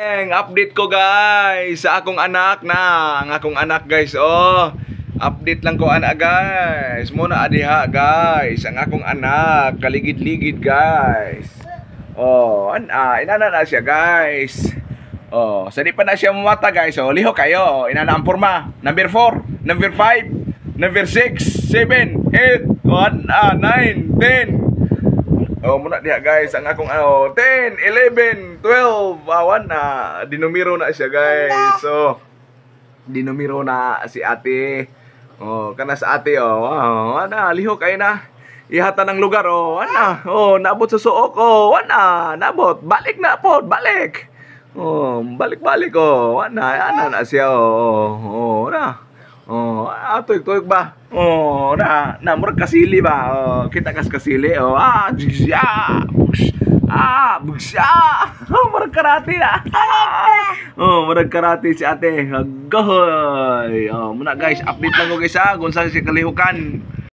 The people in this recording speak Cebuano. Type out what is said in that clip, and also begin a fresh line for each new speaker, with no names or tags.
Update ko, guys, sa akong anak na, ang akong anak, guys, oh. Update lang ko ana, guys. Muna adiha, guys, ang akong anak kaligid-ligid, guys. Oh, ana, inana na siya, guys. Oh, sa di pa na siya mamata, guys. Oh, lihok kayo. Inana ang porma. Number 4, number 5, number 6, 7, 8, 1, 9, 10. Oh, muna diha, guys, ang akong ano, 10, 11, 12, 1 na dinumiro na siya, guys. So, dinumiro na si ate. Oh, kana sa ate, oh. Wow, ana, lihok ay na. Ihata ng lugar, oh, ana. Oh, naabot sa suok, oh, ana, naabot. Balik na po, balik. Oh, balik-balik, oh. Ana, ana na siya, oh. Oh, na. Oh, tuyok tuyok ba? Oh, na, na murag kasili ba? Oh, kita kas kasili. Oh, ah, ah, bugs, ah, bugs, ah. Oh, murag karate na. Oh, murag karate si ate. Agoy. Oh, muna, guys, update lang ko, guys, ha, kung saan siya kalihukan.